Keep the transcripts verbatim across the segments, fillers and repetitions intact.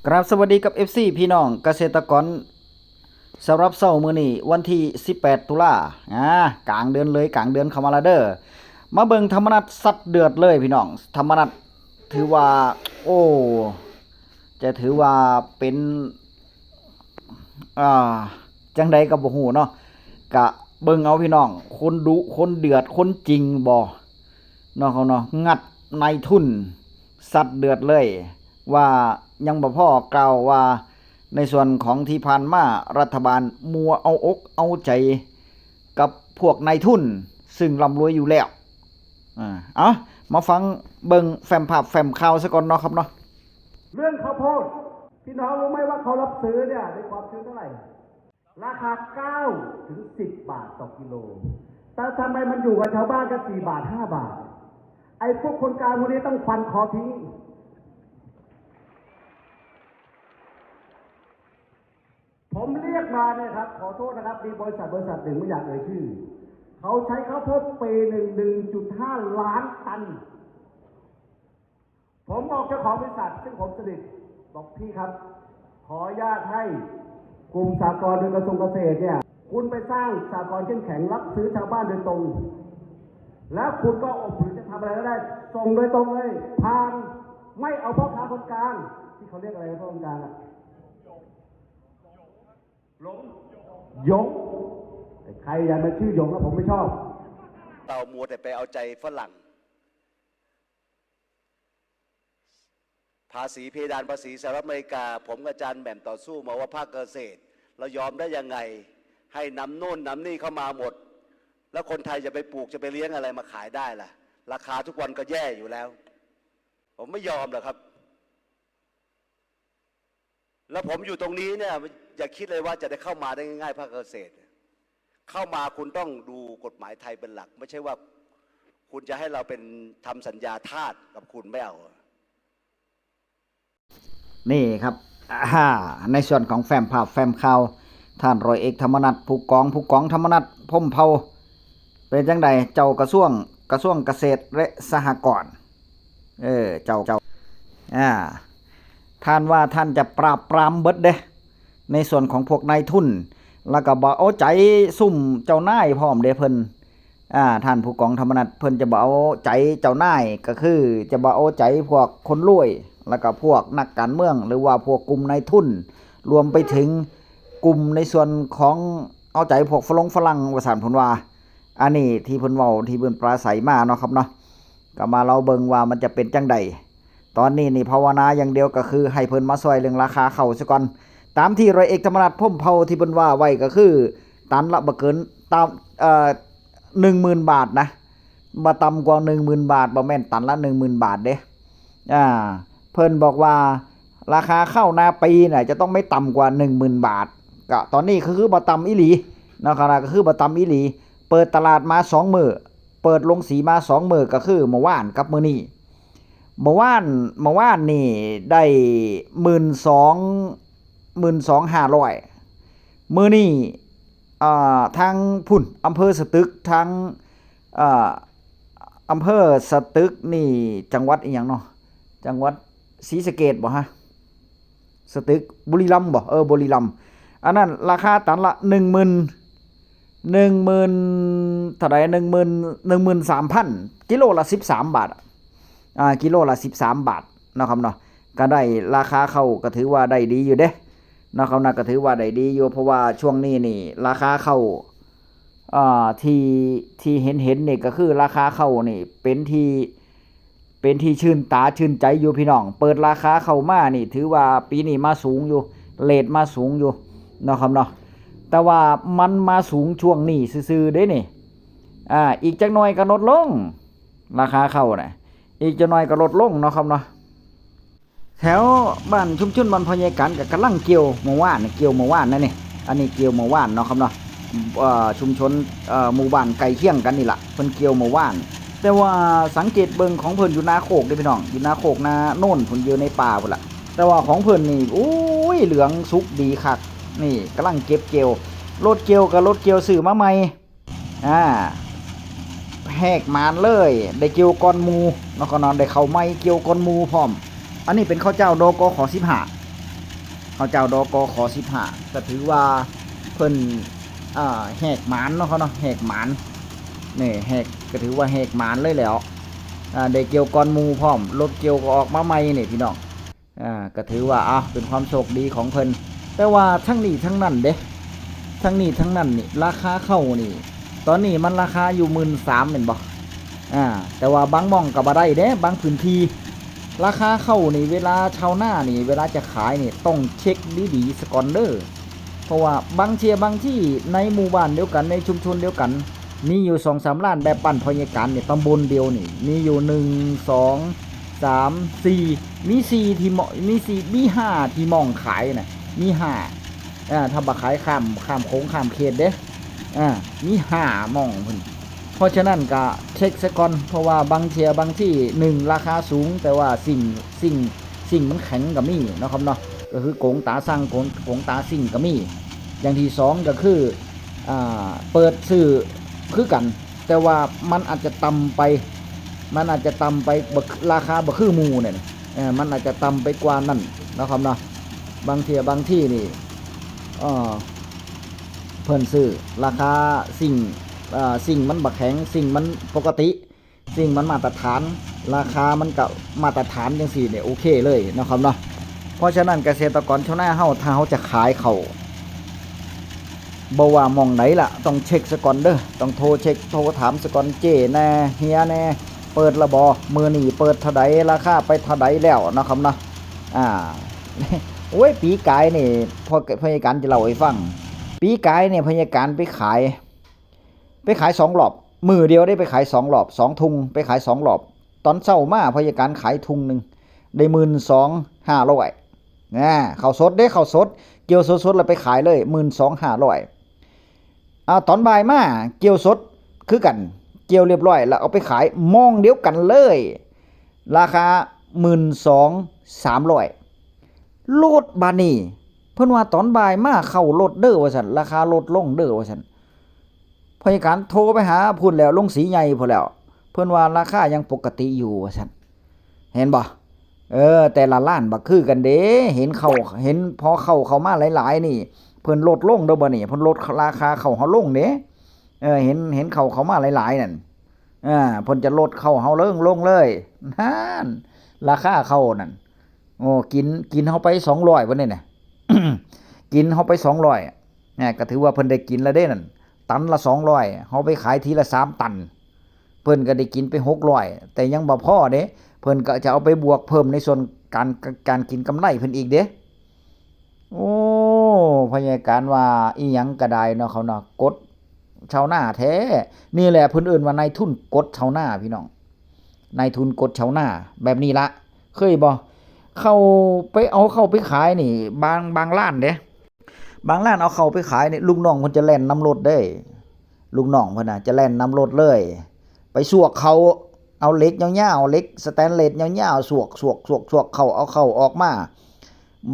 กราบสวัสดีกับ เอฟซี พี่น้องเกษตรกร สำหรับเช้ามื้อนี้วันที่สิบแปดตุลา อ่า กลางเดือนเลย กลางเดือนเข้ามาแล้วเด้อ มาเบิ่งธรรมนัสสัดเดือดเลยพี่น้อง ธรรมนัสถือว่า โอ้ จะถือว่าเป็น อ่า จังใดก็บ่ฮู้เนาะ กะเบิ่งเอาพี่น้อง คนดุ คนเดือด คนจริงบ่ เนาะเขาเนาะ งัดนายทุนสัดเดือดเลย ว่ายังบ่พอกล่าวว่าในส่วนของที่ผ่านมารัฐบาลมัวเอาอกเอาใจกับพวกนายทุนซึ่งร่ำรวยอยู่แล้ว อ่า เอามาฟังเบิ่งแฟ้มภาพแฟ้มข่าวซะก่อนเนาะครับเนาะ เรื่องข้าวโพด พี่น้องรู้ไหมว่าเขารับซื้อเนี่ยในความชื้นเท่าไหร่ ราคา เก้าถึงสิบ บาทต่อกิโล แต่ทำไมมันอยู่กับชาวบ้านแค่สี่บาท ห้า บาท ไอ้พวกคนกลางพวกนี้ต้องฟันคอทิ้ง ผมเรียกมาเนี่ยครับ ขอโทษนะครับ มีบริษัทบริษัทหนึ่งไม่อยากเอ่ยชื่อ เขาใช้ข้าวโพดปีหนึ่ง หนึ่งจุดห้า ล้านตัน ผมบอกเจ้าของบริษัทซึ่งผมสนิท บอกพี่ครับ ขออนุญาตให้กลุ่มสหกรณ์โดยกระทรวงเกษตรเนี่ย คุณไปสร้างสหกรณ์เข้มแข็งรับซื้อชาวบ้านโดยตรง แล้วคุณก็อบหรือจะทำอะไรก็ได้ ส่งโดยตรงเลย ผ่าน ไม่เอาพ่อค้าคนกลาง ที่เขาเรียกอะไรพ่อค้าคนกลางอะ หลง หยง ใครอย่ามาชื่อหยงนะผมไม่ชอบ เต่ามัวแต่ไปเอาใจฝรั่ง ภาษีเพดานภาษีสหรัฐอเมริกา ผมกับอาจารย์แหม่มต่อสู้มาว่าภาคเกษตร เรายอมได้ยังไง ให้นำโน่นนำนี่เข้ามาหมด แล้วคนไทยจะไปปลูกจะไปเลี้ยงอะไรมาขายได้ล่ะ ราคาทุกวันก็แย่อยู่แล้ว ผมไม่ยอมหรอกครับ แล้วผมอยู่ตรงนี้เนี่ยอย่าคิดเลยว่าจะได้เข้ามาได้ง่ายๆภาคเกษตร เข้ามาคุณต้องดูกฎหมายไทยเป็นหลัก ไม่ใช่ว่าคุณจะให้เราเป็นทำสัญญาทาสกับคุณไม่เอา นี่ครับ อ่า ในส่วนของแฟ้มภาพแฟ้มข่าว ท่านร้อยเอกธรรมนัส ผู้กอง ผู้กองธรรมนัส พรหมเผ่า เป็นจังใด เจ้ากระทรวง กระทรวงเกษตรและสหกรณ์ เออ เจ้า เจ้า อ่า ท่านว่าท่านจะปราบปรามเบิดเด้ ในส่วนของพวกนายทุน แล้วก็บ่เอาใจซุมเจ้านายพร้อมเด้เพิ่น อ่า ท่านผู้กองธรรมนัส เพิ่นจะบ่เอาใจเจ้านาย ก็คือจะบ่เอาใจพวกคนรวย แล้วก็พวกนักการเมือง หรือว่าพวกกลุ่มนายทุน รวมไปถึงกลุ่มในส่วนของเอาใจพวกฝรงฝรั่งว่าซั่นเพิ่นว่า อันนี้ที่เพิ่นเว้า ที่เพิ่นปราศรัยมาเนาะครับเนาะ ก็มาเล่าเบิ่งว่ามันจะเป็นจังใด ตอนนี้นี่ภาวนาอย่างเดียวก็คือให้เพิ่นมาซ่อยเรื่องราคาข้าวซะก่อน ตามที่ร้อยเอกธรรมนัส พรหมเผ่า ที่เพิ่นว่าไว้ก็คือ ตันละบ่เกิน ตาม เอ่อ หนึ่งหมื่น บาทนะ บ่ต่ำกว่า หนึ่งหมื่น บาท บ่แม่นตันละ หนึ่งหมื่น บาทเด้ อ่า เพิ่นบอกว่าราคาข้าวนาปีน่ะจะต้องไม่ต่ำกว่า หนึ่งหมื่น บาท ก็ตอนนี้ก็คือบ่ต่ำอีหลีเนาะครับ ก็คือบ่ต่ำอีหลี เปิดตลาดมาสองมื้อ เปิดลงสีมาสองมื้อ ก็คือเมื่อวานกับมื้อนี้ เมื่อวาน เมื่อวานนี่ได้ หมื่นสอง หมื่นสองห้าร้อย มื้อนี้ อ่า ทางพุ้น อำเภอสตึก ทาง อ่า อำเภอสตึกนี่จังหวัดอีหยังเนาะ จังหวัดศรีสะเกษบ่ฮะ สตึก บุรีรัมย์บ่ เออ บุรีรัมย์ อันนั้นราคาตันละ หนึ่งหมื่น หนึ่งหมื่น เท่าใด หนึ่งหมื่น หนึ่งหมื่นสามพัน กิโลละ สิบสาม บาท อ่า กิโลละ สิบสาม บาทเนาะครับเนาะ ก็ได้ราคาข้าวก็ถือว่าได้ดีอยู่เด้เนาะครับนะ ก็ถือว่าได้ดีอยู่ เพราะว่าช่วงนี้นี่ราคาข้าว อ่า ที่ ที่เห็นเห็นนี่ก็คือราคาข้าวนี่เป็นที่ เป็นที่ชื่นตาชื่นใจอยู่พี่น้อง เปิดราคาข้าวมานี่ถือว่าปีนี้มาสูงอยู่ เรทมาสูงอยู่เนาะครับเนาะ แต่ว่ามันมาสูงช่วงนี้ซื่อๆเด้นี่ อ่า อีกจักหน่อยก็ลดลง ราคาข้าวน่ะ อีกจักหน่อยก็ลดลงเนาะครับเนาะ แถวบ้านชุมชนบ้านพ่อใหญ่กันก็กำลังเกี่ยวเมื่อวานนี่ เกี่ยวเมื่อวานนั่นนี่ อันนี้เกี่ยวเมื่อวานเนาะครับเนาะ เอ่อ ชุมชน เอ่อ หมู่บ้านใกล้เคียงกันนี่ล่ะ เพิ่นเกี่ยวเมื่อวาน แต่ว่าสังเกตเบิ่งของเพิ่นอยู่นาโคกเด้พี่น้อง อยู่นาโคกนาโนนพุ้น อยู่ในป่าพุ้นล่ะ แต่ว่าของเพิ่นนี่ โอ้ย เหลืองสุกดีคัก นี่กำลังเก็บเกี่ยว รถเกี่ยวก็รถเกี่ยวซื้อมาใหม่ อ่า แหกหมานเลย ได้เกี่ยวก่อนหมู่เนาะครับเนาะ ได้เข้าใหม่เกี่ยวก่อนหมู่พร้อม อันนี้เป็นข้าวเจ้า ดกข สิบห้า เอาเจ้า ดกข สิบห้า ก็ถือว่าเพิ่น อ่า แหกหมานเนาะเขาเนาะ แหกหมาน นี่แหก ก็ถือว่าแหกหมานเลยแหล้ว อ่า ได้เกี่ยวก่อนหมู่พร้อม รถเกี่ยวก็ออกมาใหม่นี่พี่น้อง อ่า ก็ถือว่า อ่ะ เป็นความโชคดีของเพิ่น แต่ว่าทั้งนี้ทั้งนั้นเด้ ทั้งนี้ทั้งนั้นนี่ ราคาข้าวนี่ ตอนนี้มันราคาอยู่ หมื่นสาม แม่นบ่ อ่า แต่ว่าบางหม่องก็บ่ได้เด้ บางพื้นที่ ราคาข้าวนี่ เวลาชาวนานี่ เวลาจะขายนี่ ต้องเช็คดีๆ ซะก่อนเด้อ เพราะว่าบางเทื่อบางที่ในหมู่บ้านเดียวกัน ในชุมชนเดียวกัน มีอยู่สองสามร้านแบบบ้านพ่อใหญ่การนี่ ตำบลเดียวนี่ มีอยู่ หนึ่ง สอง สาม สี่ มีสี่ที่หม่อง มีสี่ มีห้าที่หม่องขายน่ะ มีห้า อ่า ถ้าบ่ขายข้าม ข้ามโขงข้ามเขตเด้ อ่า มีห้าหม่องพุ้น เพราะฉะนั้นก็เช็คซะก่อน เพราะว่าบางเทื่อบางที่ หนึ่ง ราคาสูง แต่ว่าสิ่ง สิ่ง สิ่งมันแข็งก็มีเนาะครับเนาะ ก็คือกงตาซัง กง กงตาซิ่งก็มี อย่างที่สองก็คือ อ่า เปิดซื้อคือกัน แต่ว่ามันอาจจะต่ำไป มันอาจจะต่ำไป บ่ ราคาบ่คือหมู่เนี่ย เออ มันอาจจะต่ำไปกว่านั้นเนาะครับเนาะ บางเทื่อบางที่นี่ เออ เพิ่นซื้อราคาซิ่ง เอ่อ ซิ่งมันบ่แข็ง ซิ่งมันปกติ ซิ่งมันมาตรฐาน ราคามันก็มาตรฐานจังซี้เนี่ย โอเคเลยเนาะครับเนาะ เพราะฉะนั้นเกษตรกรชาวนาเฮา ถ้าเฮาจะขายข้าว บ่ว่าหม่องใดล่ะ ต้องเช็คซะก่อนเด้อ ต้องโทรเช็ค โทรถามซะก่อน เจ้แน่ เฮียแน่ เปิดละบ่ มื้อนี้เปิดเท่าใด ราคาไปเท่าใดแล้วเนาะครับเนาะ อ่า โอ้ย ปีกายนี่ พ่อ พ่อใหญ่การจะเล่าให้ฟัง ปีกายนี่พ่อใหญ่การไปขาย ไปขายสองรอบ มื้อเดียวได้ไปขายสองรอบ สองถุง ไปขายสองรอบ ตอนเช้ามาพ่อใหญ่การขายถุงหนึ่ง ได้ หมื่นสองห้าร้อย นะ ข้าวสดเด้ ข้าวสด เกี่ยวสดๆ แล้วไปขายเลย หมื่นสองห้าร้อย เอาตอนบ่ายมา เกี่ยวสดคือกัน เกี่ยวเรียบร้อย แล้วเอาไปขายหม่องเดียวกันเลย ราคา หมื่นสองสามร้อย ลดบาดนี้ เพิ่นว่าตอนบ่ายมาข้าวลดเด้อว่าซั่น ราคาลดลงเด้อว่าซั่น พ่อใหญ่การโทรไปหาพุ้นแล้ว ลงสีใหญ่พุ้นแล้ว เพิ่นว่าราคายังปกติอยู่ว่าซั่น เห็นบ่ เออ แต่ละร้านบ่คือกันเด้ เห็นข้าว เห็นพอข้าวเข้ามาหลายๆ นี่ เพิ่นลดลงเด้อบ่นี่ เพิ่นลดราคาข้าวเฮาลงเด้ เออ เห็น เห็นข้าวเข้ามาหลายๆ นั่น อ่า เพิ่นจะลดข้าวเฮาลง ลงเลย นั่น ราคาข้าวนั่น โอ้ กิน กินเฮาไปสองร้อยพุ้นนี่นะ กินเฮาไปสองร้อย นะ ก็ถือว่าเพิ่นได้กินแล้วเด้นั่น ตันละสองร้อย เฮาไปขายทีละสามตัน เพิ่นก็ได้กินไปหกร้อย แต่ยังบ่พอเด้ เพิ่นก็จะเอาไปบวกเพิ่มในส่วนการ การกินกำไรเพิ่นอีกเด้ โอ้ พ่อใหญ่การว่าอีหยังก็ได้เนาะเขาเนาะ กดชาวนาแท้ นี่แหละเพิ่นเอิ้นว่านายทุนกดชาวนาพี่น้อง นายทุนกดชาวนา แบบนี้ละ เคยบ่ เข้าไป เอาเข้าไปขายนี่ บาง บางร้านเด้ บางร้านเอาเข้าไปขายนี่ ลูกน้องเพิ่นจะแล่นนำรถเด้ ลูกน้องเพิ่นน่ะจะแล่นนำรถเลย ไปสวกเข้า เอาเหล็กยาวๆ เหล็กสแตนเลสยาวๆ สวก สวก สวก สวกเข้า เอาเข้าออกมา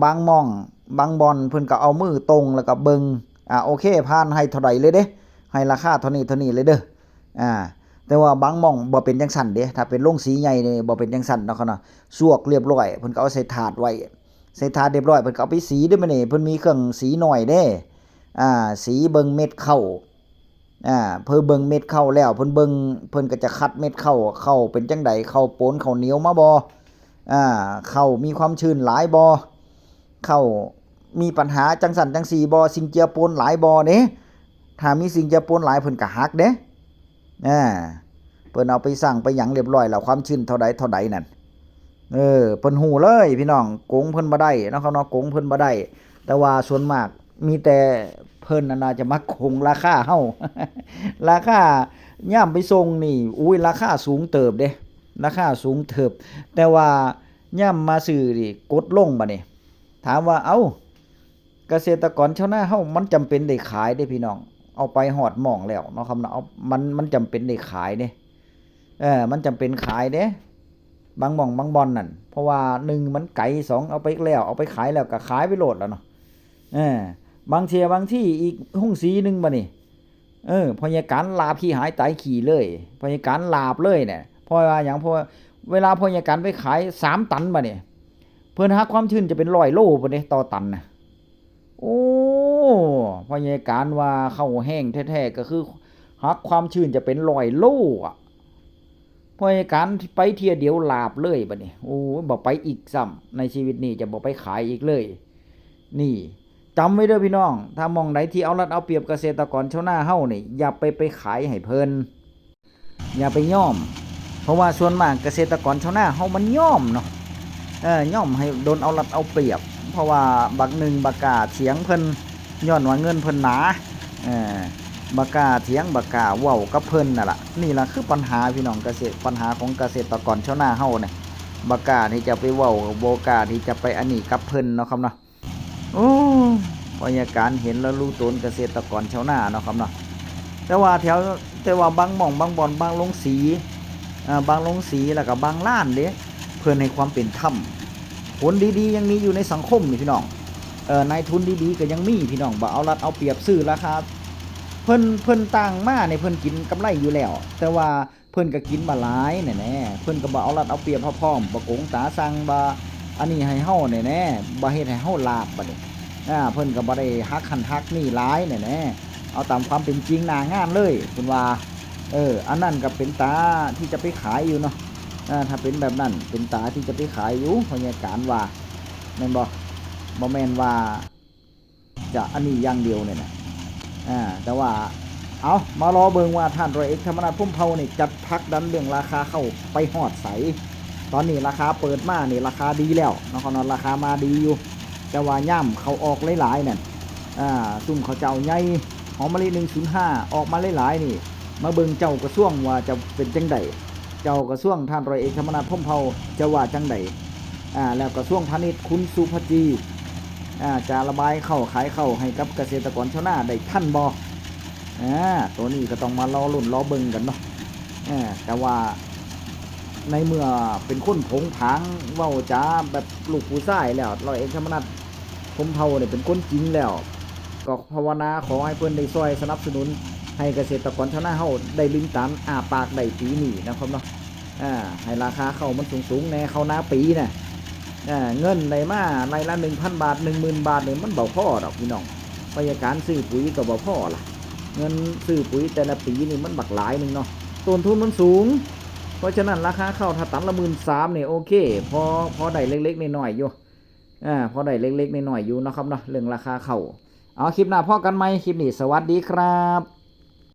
บางหม่อง บางบ่อนเพิ่นก็เอามือตรงแล้วก็เบิ่ง อ่า โอเค ผ่าน ให้เท่าใดเลยเด้ ให้ราคาเท่านี้ เท่านี้เลยเด้อ อ่า แต่ว่าบางหม่องบ่เป็นจังซั่นเด้ ถ้าเป็นโรงสีใหญ่นี่บ่เป็นจังซั่นเนาะครับเนาะ สวกเรียบร้อย เพิ่นก็เอาใส่ถาดไว้ ใส่ถาดเรียบร้อย เพิ่นก็เอาไปสีเด้อมื้อนี้ เพิ่นมีเครื่องสีน้อยเด้ อ่า สีเบิ่งเม็ดเข้า อ่า เพิ่นเบิ่งเม็ดเข้าแล้ว เพิ่นเบิ่ง เพิ่นก็จะคัดเม็ดเข้า เข้าเป็นจังใด เข้าโปนเข้าเหนียวมาบ่ อ่า เข้ามีความชื้นหลายบ่ เข้ามีปัญหาจังซั่นจังซี่บ่ สิ่งเจือปนหลายบ่เด้ ถ้ามีสิ่งเจือปนหลายเพิ่นก็หักเด้ อ่า เพิ่นเอาไปสั่งไปหยังเรียบร้อยแล้ว ความชื้นเท่าใดเท่าใดนั่น เออ เพิ่นฮู้เลยพี่น้อง โกงเพิ่นบ่ได้เนาะครับเนาะ โกงเพิ่นบ่ได้ แต่ว่าส่วนมากมีแต่เพิ่นน่ะน่าจะมาโกงราคาเฮา ราคายามไปส่งนี่ อุ้ย ราคาสูงเติบเด้ ราคาสูงเติบ แต่ว่ายามมาซื้อนี่กดลงบัดนี้ ถามว่า เอ้า เกษตรกรชาวนาเฮามันจำเป็นได้ขายเด้พี่น้อง เอาไปฮอดหม่องแล้วเนาะครับเนาะ เอา มัน มันจำเป็นได้ขายเด้ เออ มันจำเป็นขายเด้ บางหม่องบางบ่อนนั่น เพราะว่า หนึ่ง มันไกล สอง เอาไปแล้ว เอาไปขายแล้วก็ขายไปโลดแล้วเนาะ เออ บางเทื่อบางที่อีกฮุ้งสีหนึ่งบัดนี้ เออ พ่อใหญ่การลาบขี้หายตายขี้เลย พ่อใหญ่การลาบเลยเนี่ย เพราะว่าหยัง เพราะว่าเวลาพ่อใหญ่การไปขายสามตันบัดนี้ เพิ่นหาความชื้นจะเป็นร้อยโลพุ้นเด้ ต่อตันน่ะ โอ้ พ่อใหญ่การว่าข้าวแห้งแท้ๆ ก็คือหักความชื้นจะเป็นร้อยโลอะ พ่อใหญ่การไปเที่ยเดียวหลาบเลยบัดนี้ โอ้ย บ่ไปอีกซ้ำ ในชีวิตนี้จะบ่ไปขายอีกเลย นี่ จำไว้เด้อพี่น้อง ถ้าหม่องใดที่เอารัดเอาเปรียบเกษตรกรชาวนาเฮานี่ อย่าไป ไปขายให้เพิ่น อย่าไปยอม เพราะว่าส่วนมากเกษตรกรชาวนาเฮามันยอมเนาะ เออ ยอมให้โดนเอารัดเอาเปรียบ เพราะว่าบักหนึ่งบ่กล้าเถียงเพิ่น ย้อนว่าเงินเพิ่นหนา เออ บ่กล้าเถียง บ่กล้าเว้ากับเพิ่นนั่นล่ะ นี่ล่ะคือปัญหาพี่น้อง เกษตร ปัญหาของเกษตรกรชาวนาเฮาเนี่ย บ่กล้าที่จะไปเว้า บ่กล้าที่จะไปอันนี้กับเพิ่นเนาะครับเนาะ โอ้ พ่อใหญ่การเห็นแล้วรู้ตนเกษตรกรชาวนาเนาะครับเนาะ แต่ว่าแถว แต่ว่าบางหม่องบางบ่อน บางโรงสี เอ่อ บางโรงสี แล้วก็บางร้านเด้ เพิ่นให้ความเป็นธรรม คนดีๆ ยังมีอยู่ในสังคมนี่พี่น้อง เอ่อ นายทุนดีๆ ก็ยังมีพี่น้อง บ่เอารัดเอาเปรียบ ซื้อราคา เพิ่น เพิ่นตั้งมาเนี่ย เพิ่นกินกำไรอยู่แล้ว แต่ว่าเพิ่นก็กินบ่หลายแหน่ๆ เพิ่นก็บ่เอารัดเอาเปรียบเฮาพร้อม บ่โกงตาสั่ง บ่อันนี้ให้เฮาแหน่ๆ บ่เฮ็ดให้เฮาลาบบัดนี้ อ่า เพิ่นก็บ่ได้หักหั้นหักนี่หลายแหน่ๆ เอาตามความเป็นจริงหน้างานเลย เพิ่นว่า เออ อันนั้นก็เป็นตาที่จะไปขายอยู่เนาะ อ่า ถ้าเป็นแบบนั้น เป็นตาที่จะไปขายอยู่ พ่อใหญ่การว่า แม่นบ่ บ่แม่นว่า จะอันนี้อย่างเดียวเนี่ยนะ อ่า แต่ว่า เอา มารอเบิ่งว่าท่านร้อยเอกธรรมนัฐ พรหมเผ่านี่จัดผลักดันเรื่องราคาข้าวไปฮอดไส ตอนนี้ราคาเปิดมานี่ราคาดีแล้วเนาะครับเนาะ ราคามาดีอยู่ แต่ว่ายามข้าวออกหลายๆ นั่น อ่า ซุมข้าวเจ้าใหญ่ หอมมะลิ หนึ่งศูนย์ห้า ออกมาหลายๆ นี่ มาเบิ่งเจ้ากระทรวงว่าจะเป็นจั่งใด เจ้ากระทรวงท่านร้อยเอกธรรมนัฐ พรหมเผ่าจะว่าจั่งใด อ่า แล้วกระทรวงพาณิชย์คุณสุภจี อ่า จะระบายข้าวขายข้าวให้กับเกษตรกรชาวนาได้ทันบ่ อ่า ตัวนี้ก็ต้องมารอลุ้นรอเบิ่งกันเนาะ อ่า แต่ว่าในเมื่อเป็นคนโผงผาง เว้าจาแบบลูกผู้ชายแล้ว ร้อยเอกธรรมนัฐ พรหมเผ่าเนี่ยเป็นคนจริงแล้ว ก็ภาวนาขอให้เพิ่นได้ซ่อยสนับสนุน ให้เกษตรกรชาวนาเฮาได้ลืมตาอ้าปากได้ปีนี้นะครับเนาะ อ่า ให้ราคาข้าวมันสูงๆ แหน่ ข้าวนาปีน่ะ อ่า เงินได้มาไร่ละ หนึ่งพัน บาท หนึ่งหมื่น บาทนี่มันบ่พอดอกพี่น้อง พ่อใหญ่การซื้อปุ๋ยก็บ่พอล่ะ เงินซื้อปุ๋ยแต่ละปีนี่มันบักหลายหนึ่งเนาะ ต้นทุนมันสูง เพราะฉะนั้นราคาข้าวถ้าตันละ หมื่นสาม นี่โอเค พอ พอได้เล็กๆ น้อยๆ อยู่ อ่า พอได้เล็กๆ น้อยๆ อยู่เนาะครับเนาะ เรื่องราคาข้าว เอา คลิปหน้าพ้อกันใหม่ คลิปนี้สวัสดีครับ